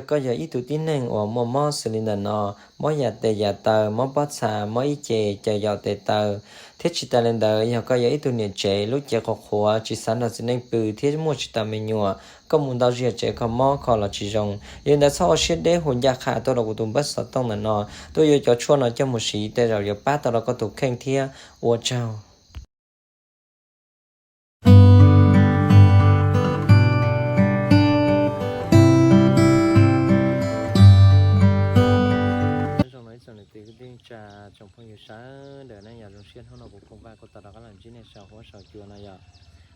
Yog koj yog ib tug tib neeg uas muaj mob xws li ntawm no, mob yam tes yam taw, mob pob txha, mob ib ce, caws yaum tes taw, thiab tsis tas li ntawd yog koj yog ib tug niam tsev lub cev qhuav qhuav tsis xav nrog txiv neej pw thiab muaj tsis tas me nyuam, koj mus ntau zaus tsev kho mob kho los tsis zoo. Yog li ntawd txhob ua siab deb hu ncaj qha tuaj rau kuv tus npawb xov tooj ntawm no tuaj yuav cov tshuaj no coj mus siv tej zaum yuav pab tau rau koj tus kheej thiab. Ua tsaug. Nyob zoo no ib tsoom niam txiv kwv tij neej tsa tsoom phooj ywg sawv daws na, yog zoo siab hnub no kuv Phooj Vaj kuj tau rov qab los ntsib nej saum huab saum cua no yog.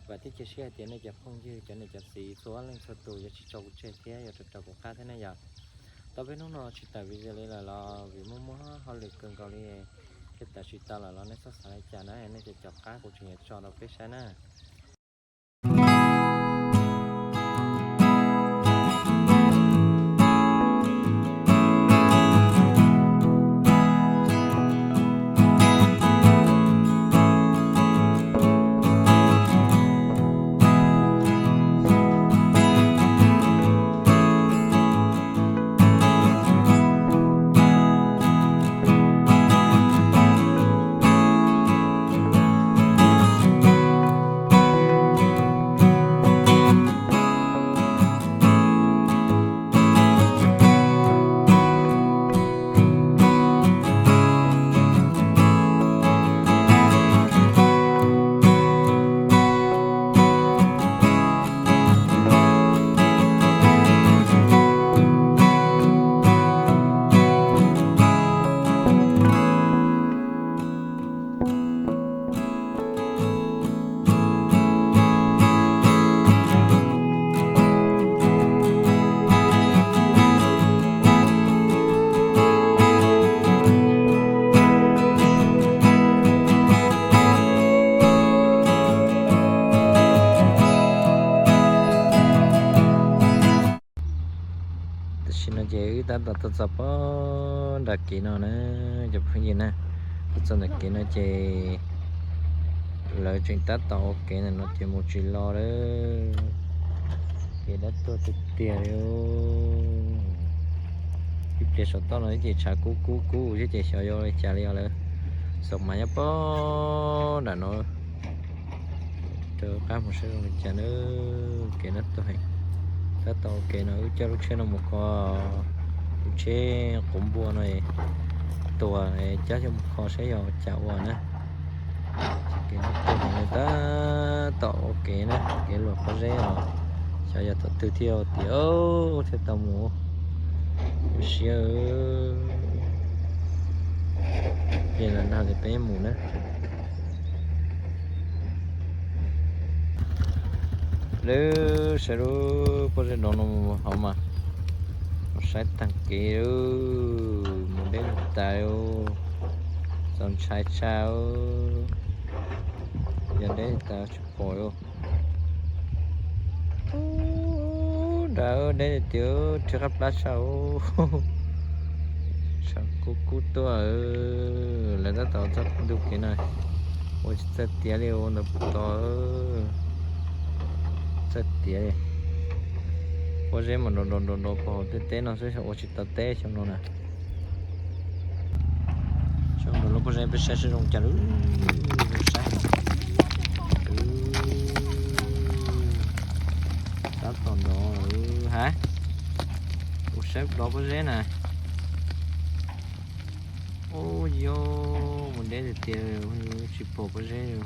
Vam thiab cia siab hais tias nej cov phooj ywg cov niam cov txiv txhua leej txhua tus yuav tsis tso kuv tseg thiab yuav rau rau kuv qab thiab na yog. Tau peb hnub no tsis tawm video li lawm los vim muaj muaj hauj lwm kawg nkaus li, thiaj tawm tsis tau lawm los nej txhob xav li cas na, nej cov cov qab kuv tseem yuav tso rau peb saib na. Tam sim no ces wb tab tom tuaj txog pob nram kev no na, cov phooj ywg na. Tuaj txog ntawm kev no ces lawv tseem tab tom ua kev ntawm no ces mus tsis los lawm. Kev dab tuag tiag tiag li. Ib pliag saum toj no ces tshav kub kub kub thiab ces xyov yuav li cas li os lawm. Xaum mas nyob pob nram no. Rov qab mus saib zoo li cas na. Kev dab tuag heev. Tab tom ua kev no wb coj lub tsheb no mus kho, lub tsheb quav npua no tuag, cab coj mus kho saib yog cas ua na. Kev dab tuag heev, tab tom ua kev na, kev luam pob zeb os. Xyov yog thaum twg thiaj tiav thiaj tau mus. Ua siab. Ces lawv nrog tias peb mus na. Lub sawv lub pob zeb dov no mus hauv mas, mus saib tag kev, mus deb tas, txaus ntshai tshaj, yog deb tas tsis pom li. Ub, nrad deb tiag, rhiab qab plab tshaj. Tshav kub kub tuaj, lawv tab tom txoj ntu kev no ua tsis txawj tiav li ua ntawd puas tau. Txawj tiav li. Pob zeb mas nrov nrov nrov nrov puag hauv tej teb no xwb, ua tsis tau teb xyoo no na. Xyoo no lub pob zeb peb saib seb zoo cas lub, zoo saib. Tab tom nrov ha. Ua saib nrov pob zeb na. Ub, yog mus deb tiag tiag, tsis pom pob zeb.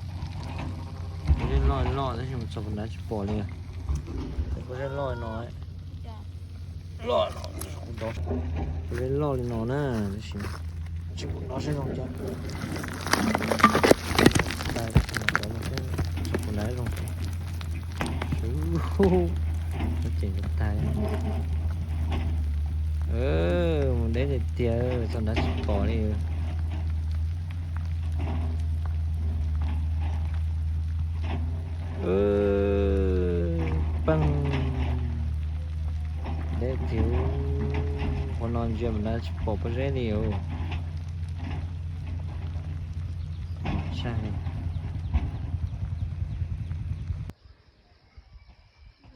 Pob zeb loj loj tab sis mus txog puas nrad tsis pom li. Pob zeb loj no, loj no, pob zeb loj li no na, tab sis tsis pom nrov saib zoo cas. Tsis pom nrad zoo. Ces tag. Mus deb tiag tiag, txog nrad tsis pom li. Peej deb tiag, qhov no ntsia mus nrad tsis pom pob zeb li os. Tshaj li.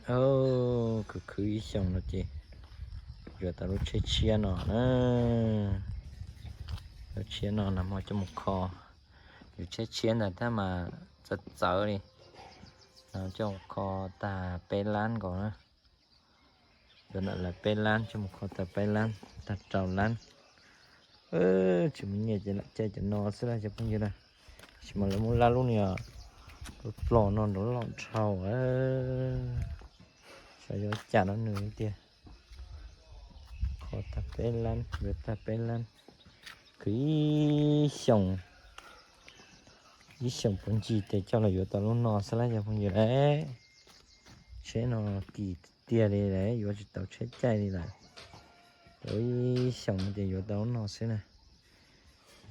Khwv khwv ib xyoos no ces Yuav tau lub tsheb tshiab no na. Lub tshiab no nag hmo coj mus kho. Yuav tsheb tshiab ntawd tab mas txawv txawv li. No coj mus kho tag peb lab nkaus na. Yuav ntawm lawv peb lab coj mus kho tag peb lab, tag rau lab. Tsis muaj nyiaj ces lam caij cov no xwb lawm cov phooj ywg na. Tab sis mas lawv muab lab lub niag ploj no nrov loj dhau. Xyov yuav cas rau nws li tiag. Kho tag peb lab, yuav tag peb lab. Kwv ib xyoos, ib xyoos puv ncig ces coj los yuav tau lub no xwb lawm cov phooj ywg lawm. Tsheb no kim tiag tiag li lawm, yuav tsis tau tsheb caij li lawm. Ua ib xyoos ces yuav tau lub no xwb na.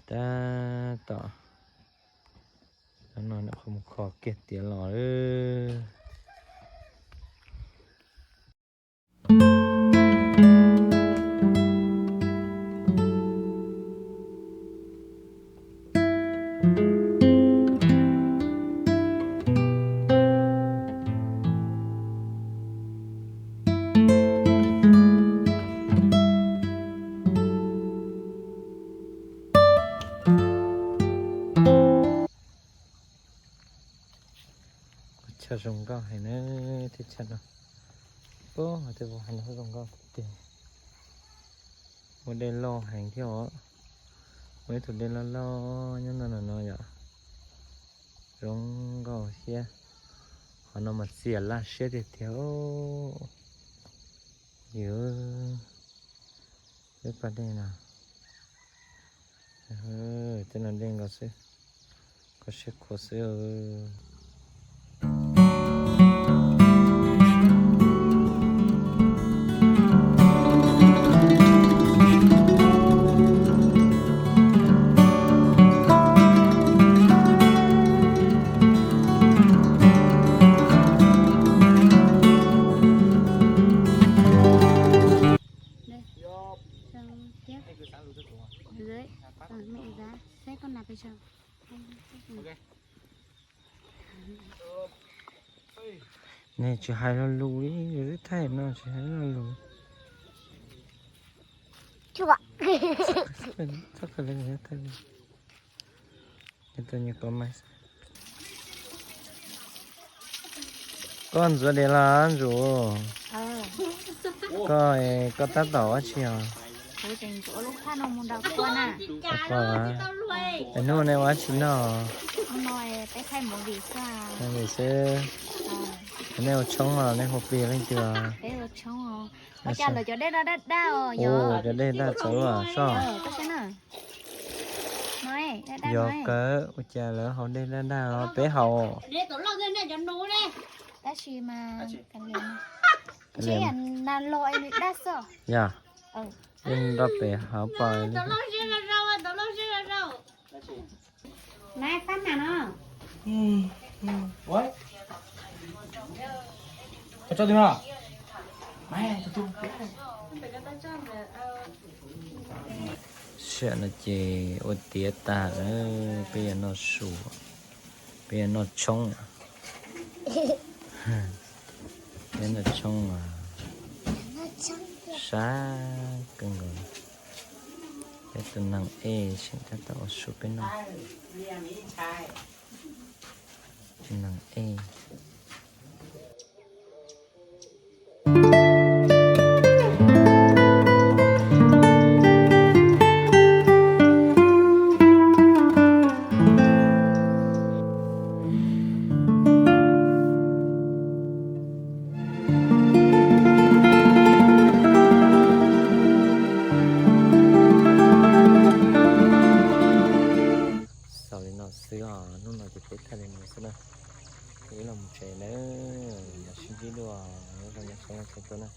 Tab tom no nyuam qhuav mus kho kiag tiav los. Ua chaw zoo nkauj heev na, teb chaws no. Pub hais tias ua hais no zoo nkauj tiag. Ua dej loj heev thiab os. Ua ib tug dej loj loj nyob ntawm no yom. Zoo nkauj thiab. Qhov no mas txias laj siab tiag tiag. Yus, peb pas dej no. Tej no dej nkaus xwb, kho siab khuav xwb. Lưới. Ờ, mẹ giá, sếp con nạp bây giờ. Nws tsis hais lo lus li, yus twb thaij no tsis hais lo lus. Txhob khaws li, thaij li. Tau nyias kov mas. Koj ntxuav dev los ntsuv? Koj, koj tab tom ua tsi os? Kuv tseem ntxuav lub phaj no mus nrog kua na. Koj, es hnub nej ua tsi noj? Hnub no peb thaij movie xwb. Movie xwb. Nej ua tshoob los nej hu plig leej twg? Peb ua tshoob os. Ua cas lawv cov dej no daj daj os? Cov dej daj txawv luaj soj. Yog kawg, ua cas lawv haus dej daj daj os, peb haus. Tab sis mas, yog, yeej nrog pem hauv pas li. Sij hawm no ces ua tiav tag lawm, peb yuav noj su, peb yuav noj tshoob. Peb noj tshoob mas sab kawg nkaus. Peb tus neeg ej tseem tab tom ua su peb noj. Tus neeg ej. Xaus li no xwb os, hnub no ces peb thaij li no xwb na. Peb los mus tsev nawb, sib ntsib dua, nyob zoo nyob sawv daws txhua tus na.